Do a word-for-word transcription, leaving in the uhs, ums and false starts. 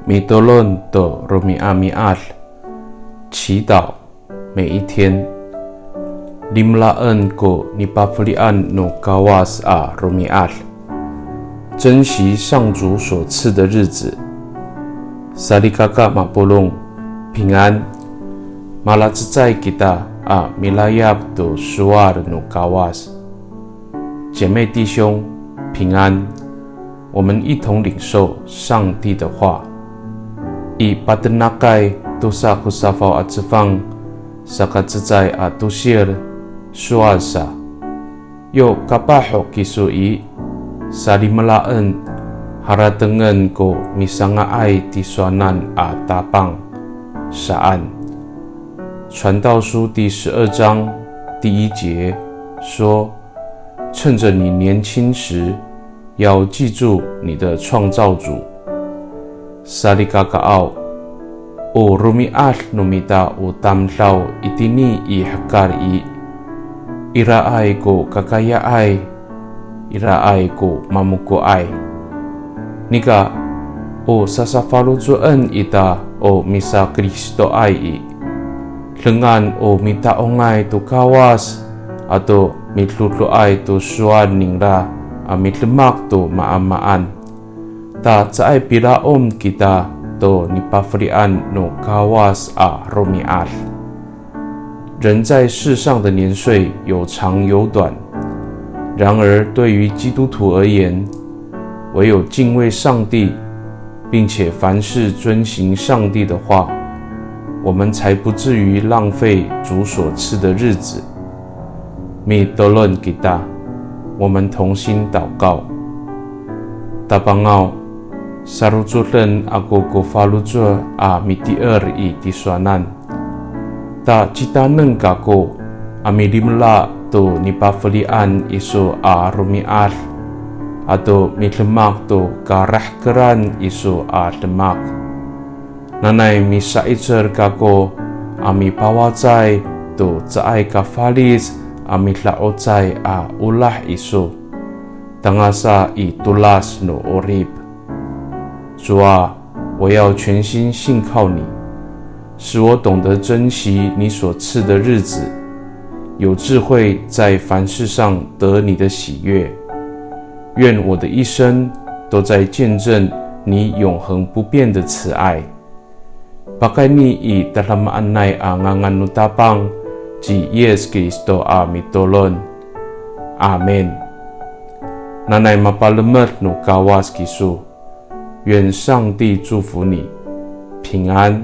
Mitolon to romi'ami'ad, 祈祷每一天。Limlaen ko nipafelian no Kawas a romi'ad, 珍惜上主所赐的日子。Salikaka mapolong, 平安。Malacecay kita a milayap to sowal no Kawas. 姐妹弟兄，平安。我们一同领受上帝的话。I Patenakay tosa ko safaw a cefang, saka cecay a tosil, sowal sa. Yo kapah ho kiso i, salimelaen, haratengen ko misanga'ay tisowanan a Tapang, saan. 传道书第十二章第一节说，趁着你年轻时，要记住你的创造主。Salikakaaw, o romi'ad no mita o tamdaw itini i hekal i, iraay ko kakayaay, iraay ko mamokoay. Nika, o sasafaloco'en ita o misaKristoay i, dengan o mita'ongay to Kawas ato midodoay to sowal ningra a midemak to maamaan. Ta caay pila'om kita to nipafelian no Kawas a romi'ad. 人在世上的年岁有长有短，然而对于基督徒而言，唯有敬畏上帝，并且凡事遵行上帝的话，我们才不至于浪费主所赐的日子。Mitolon kita, 我们同心祷告。Tapangaw, sarocoden ako ko faloco' a mitier i tisowanan. Ta citaneng kako a milimela to nipafelian iso a romi'ad, ato midemak to karahkeran iso a demak. Nanay misa'icel kako a mipawacay to caay ka falic a mida'ocay a olah iso, tangasa i tolas no 'orip. 主啊，我要全心信靠你，使我懂得珍惜你所赐的日子，有智慧在凡事上得你的喜悦。愿我的一生都在见证你永恒不变的慈爱。Pakayni i tadamaanay a ngangan no Tapang ci Yis Kristo a mitolon. Amin. Nanay mapalemed no Kawas kiso. 愿上帝祝福你，平安。